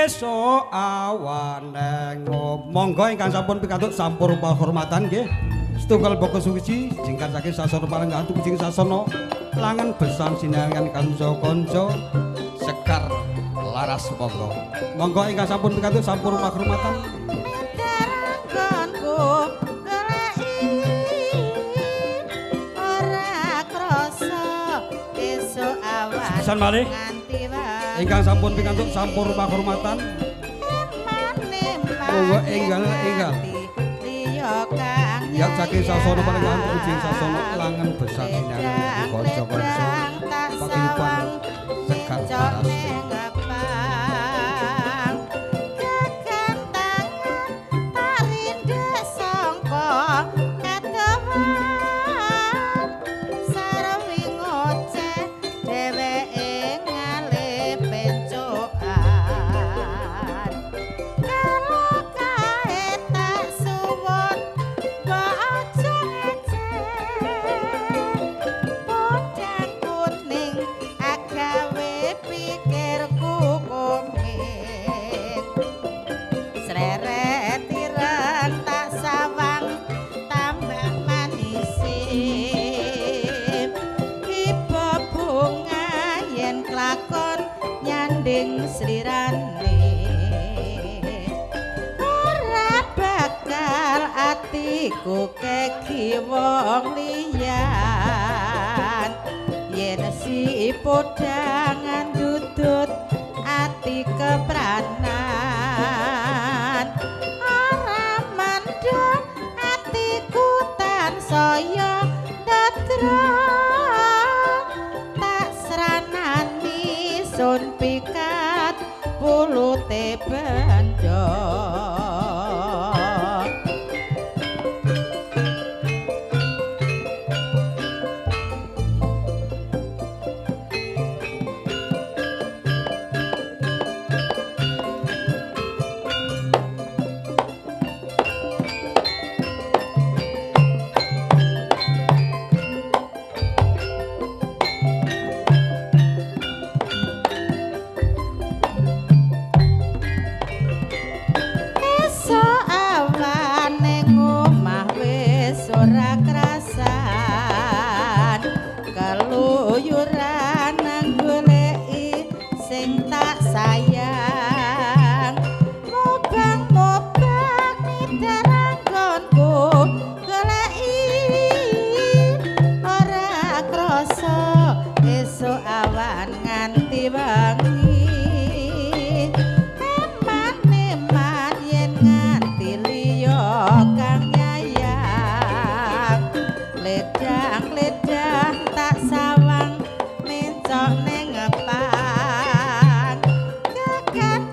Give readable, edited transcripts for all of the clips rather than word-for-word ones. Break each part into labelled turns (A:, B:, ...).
A: Esuk awan neng monggo ingkang sampun pikantuk sampur pahormatan nggih. Setunggal baka suwiji jingkar saking sasana palenggahan tumuju sasana langen besan sinangan kanca-kanca sekar laras monggo. Monggo ingkang sampun pikantuk sampur pahormatan. Pisan malih ingkang sampun pikantuk sampur pakurmatan monggo enggal enggal ya saking sasana palenggahan tumuju sasana langen besar sinangan kanca-kanca paguyuban sekar laras.
B: Atiku keki wong liyan yen si podangan dudut ati kepranan ora mandhong atiku tansaya ndadra tak sranani sun pikat pulute bendho. Kan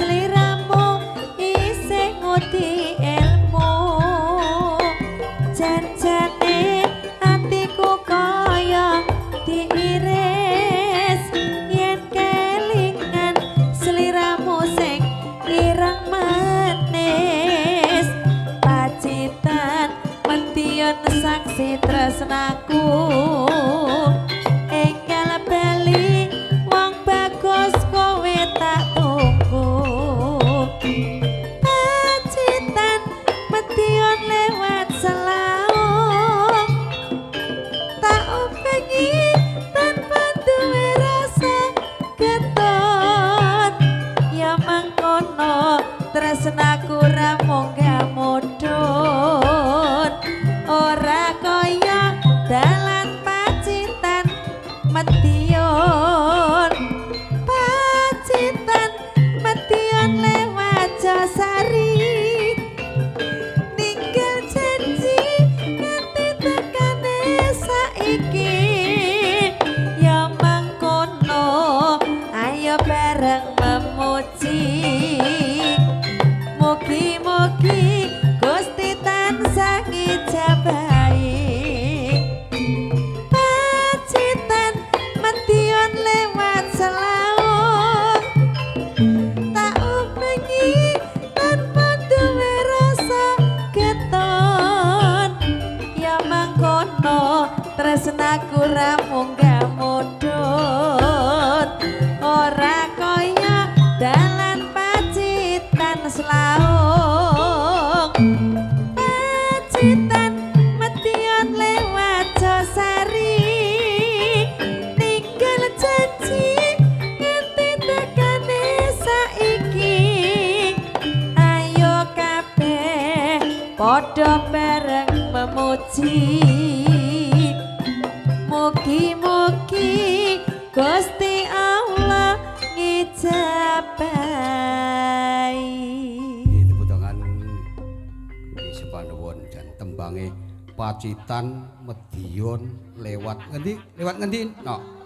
B: sliramu isih ngudi ilmu. Janjane atiku kaya diiris yen kelingan sliramu sing ireng manis. Pacitan Medion saksi tresnaku, enggal bali wong bagus kowe tak tunggu. Pacitan Medion lewat Selaung, tak ubengi tanpa duwe rasa getun. Ya mangkono tresnaku ra munggah mudhun, ora kaya dalan Pacitan Medion. Pacitan Medion lewat Josari, ninggal janji nganti tekane saiki. Ya mangkono ayo bareng memuji, mugi-mugi Gusti tansah ngijabahi. Pacitan Medion lewat Selaung, tak ubengi tanpa duwe rasa getun. Ya mangkono tresnaku ra munggah mudhun, ora kaya dalan Pacitan Selaung. Pacitan Medion lewat Josari, ninggal janji nganti tekane saiki. Ayo kabeh padha bareng memuji, mugi-mugi Gusti Allah ngijabahi.
A: Nggih, tepuk tangan. Nggih, sepanuwun jan tembange Pacitan Medion lewat ngendi? Lewat ngendi? No.